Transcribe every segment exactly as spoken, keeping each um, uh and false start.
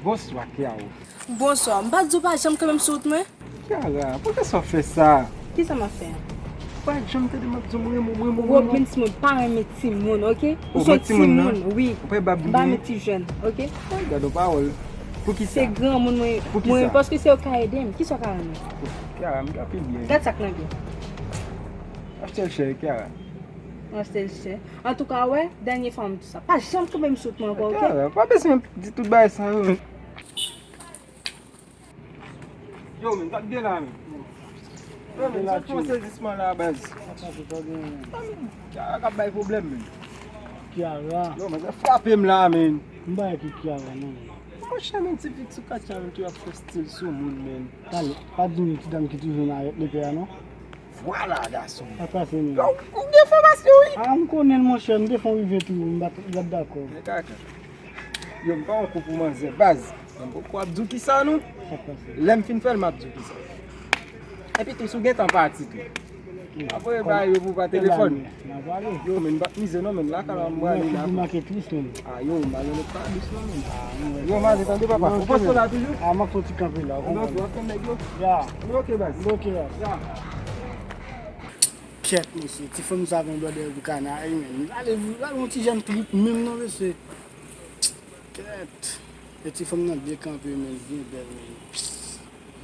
Bonswa, Kiara. Bonswa. M pa t di w pa janm kanpe m sou wout mwen? Kiara, poukisa w fè sa? Kisa m ap fè? Ou pa janm tande m ap di w m renmen w, m renmen w, m renmen w. Robin Smooth pa renmen timoun, oke? Ou se yon timoun, wi. Ou pa renmen timoun, non? Ou pa renmen ti jèn, oke? Ay, gade yon pawòl. Poukisa? Se granmoun mwen, mwen, paske se yo k ka ede m. Kisa w ka renmen? Kiara, m ka pi byen. Gad sa k nan pye. Achte l chè, Kiara. Achte l chè. Antouka, w wè, dènye fwa m di w sa. Pa janm kanpe m sou wout mwen ankò, oke? Kiara, pa bezwen di tout bagay sa yo, men. Yo, men, sa k gen la, men? Yo, men, sa k fè yon sezisman la, baz? Sa k pase, sa gen? Sa, men, Kiara k ap bay pwoblèm, men. Kiara? Yo, men, sa frape m la, men. M pa wè ki Kiara, non, men. Monchè, men, ti fi sou katcha, men, ki ap fè stil sou moun, men. Talè, pa di m ti dam ki toujou nan arèt lepè a, non? Vwala, gason. Sa k pase, men? Yo, ou gen enfòmasyon, wi. A, m konnen l, monchè, m te fè yon rive tou, m pa t, m pa t dakò. Men kaka. Yo, m pa yon kou pou manzè, baz. Mwen poko ap di w kisa, non. Sa k pase? Lè m fin fè l, m ap di w kisa. Epi tou, si w gentan pati tou. Apre, ba yo pou pa telefòn. N a pale. Yo, men m pa t mize non, men lakay la m prale la. Mwen figi make tris, men. A, yo, malere pa dous non, men. Yo, malere, tande papa. Ou poste la toujou? A, m ap fè yon ti kanpe la, ou konprann. Ou ap tann nèg yo? Ya. Ou oke, baz? M oke, baz. Ya. Kèt, mesye, ti fanm sa gon blòdè pou kanari, men. Ale, ale yon ti jèn twoup menm non, mesye. Kèt. E ti fanm nan byen kanpe, men, byen bèl, men.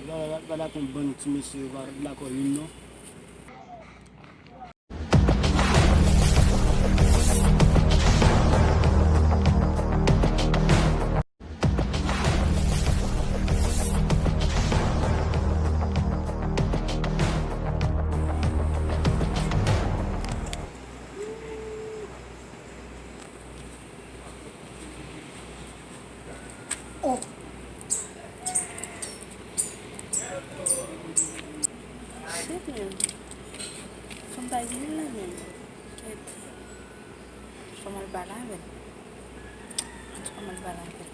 Gade, gade, gade yon bann ti mesye yo pa dakò youn non. Oh! Shit, man. Fanm pa vini la menm. Kèt. Fò m al pale avè l. Fò m al pale avè l.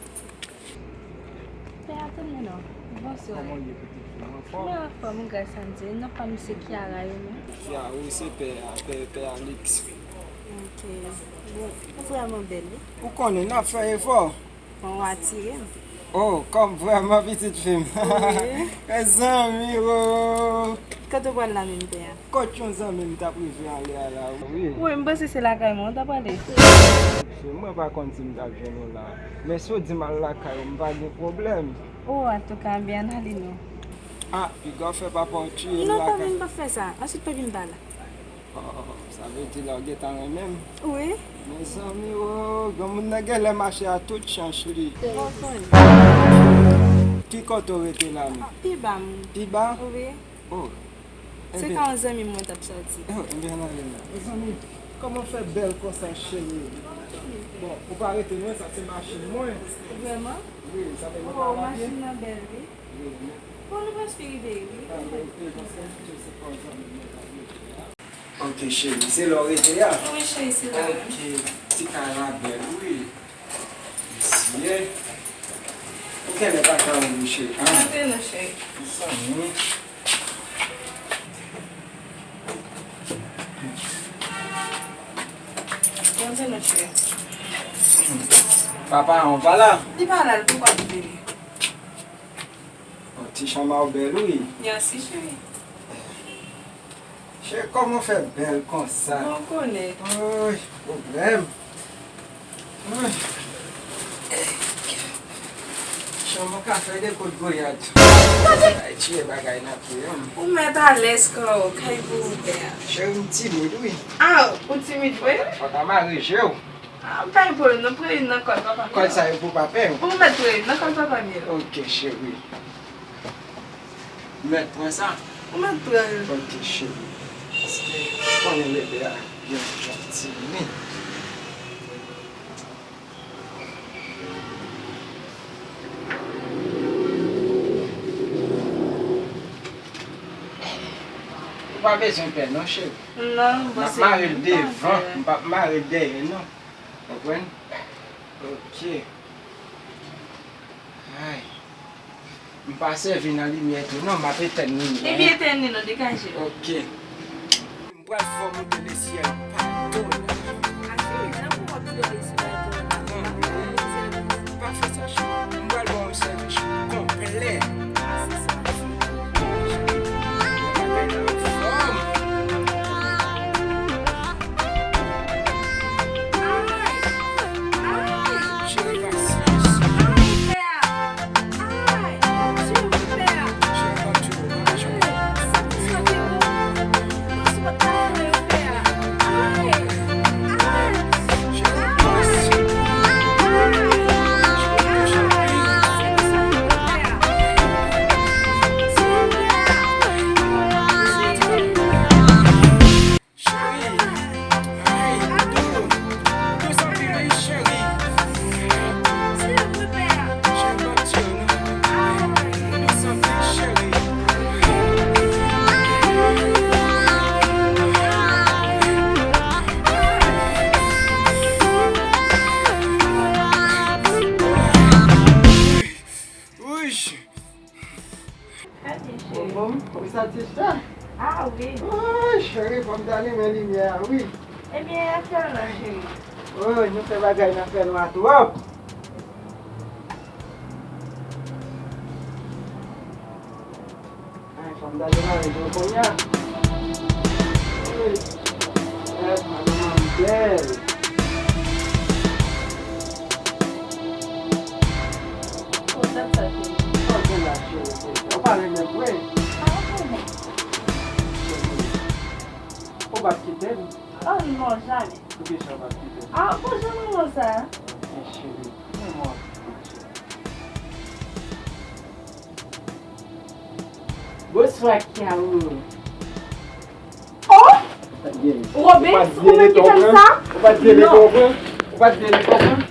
Pè a, tande non. Bonswa. Kòman w ye, pitit fi m? Ou anfòm? Mwen anfòm, gras a Dye. Non pa m se Kiara yo menm. Kiara, wi, se pè a, pè, pè Alex. Ok. Bon, ou vrèman bèl, wi. Ou konnen, n ap fè efò. Bon, w atire m. Oh, kòm vrèman pitit fi m. Wi. Mezanmi, oh. Kote w pral la menm, pè a? Kot yon zanmi m t ap rive ale a la, wi. Wi, m panse se lakay mwen ou t ap ale. Mwen pa konn si m t ap jwenn ou la. Men si w di m al lakay ou, m pa gen pwoblèm. Oh, antouka, byen ale non. Ah, piga w fè papa w tiye m lakay. Non, pa vin, pa fè sa. Answit, pa vin pa la. Oh, sa vle di la w gentan renmen m? Wi. Mezanmi, oh, granmoun nan genlè mache a tout chanch li. Bon, konn. Ki kote w rete la menm? Pi ba m. Pi ba? Wi. Oh. Se ka yon zanmi mwen t ap sòti. Oh, ebyen, n ale la. Mezanmi, kòman w fè bèl konsa, cheri? Bon, ou pa rete lwen, sa se machin mwen. Vrèman? Wi, sa fè mwen pa. Oh, machin nan bèl, wi. Wi, men. Bon, nou prèske rive, wi. Ah, wi, wi, paske se pa yon zanmi mwen k ap rete la. Ok, cheri, se la w rete a? Wi, cheri, se la menm. Ok, ti kay la bèl, wi. Mesye. Ou genlè pa ka wè m, cheri. Ah. Antre non, cheri. Mezanmi. Antre non, cheri. Papa a w pa la? Li pa la, li poko ap vini. Oh, ti chanm a w bèl, wi. Mèsi, cheri. Cheri, kòman w fè bèl konsa? Bon, w konnen. Oy, pwoblèm. Oy. Chanm ou ka fè de kout goyad. Ay, tiye bagay nan pye m. Ou mèt alèz kò w, kay pou ou pè a. Cheri, m timid, wi. Ah, ou timid vre? Fò w ta mare je w. Ah, pa gen pwoblèm, non, pran youn nan kòd papa m yo. Kòd sa yo pou papa m? Ou mèt pran youn nan kòd papa m yo. Ok, cheri. Ou mèt pran sa? Ou mèt pran l. Ok, cheri. Paske ou konnen bebe a byen janti, wi. Ou pa bezwen pè, non, cheri. Non, bon, se mwen, m pa pè. M ap mare l devan, m p ap mare l dèyè, non. Konprann? Ok. Ay. M pa sèvi nan limyè tou non, m ap etèn limyè. Ebyen etèn li non, degaje. Ok. M pral fè w monte lesyèl pa do la. A cheri, jan pou w ap vole sou bato la. Non, non, non. Pa fè sa, cheri. M pral ba w yon Ah wi. Woy, cheri, fò m ta limen limyè a, wi. Ebyen, afè w la, cheri. Woy, nou fè bagay nan fènwa twòp. Ay, fanm ta demare jwe kounye a. Wi. Yes, madanm an bèl. Kontan sa, cheri. Sa w gen la, cheri, cheri? Ou pa renmen m vre? Ah, ou renmen. Cheri, ou p ap kite m? Oh, non, jamè. Poukisa w p ap kite m? Ah, ou pa janm renmen sa. Cheri, renmen w anpil, cheri. Bonswa, Caro. Oh! Robens, ou menm ki fè m sa? Ou pa t vle li konprann? Ou pa t vle li konprann?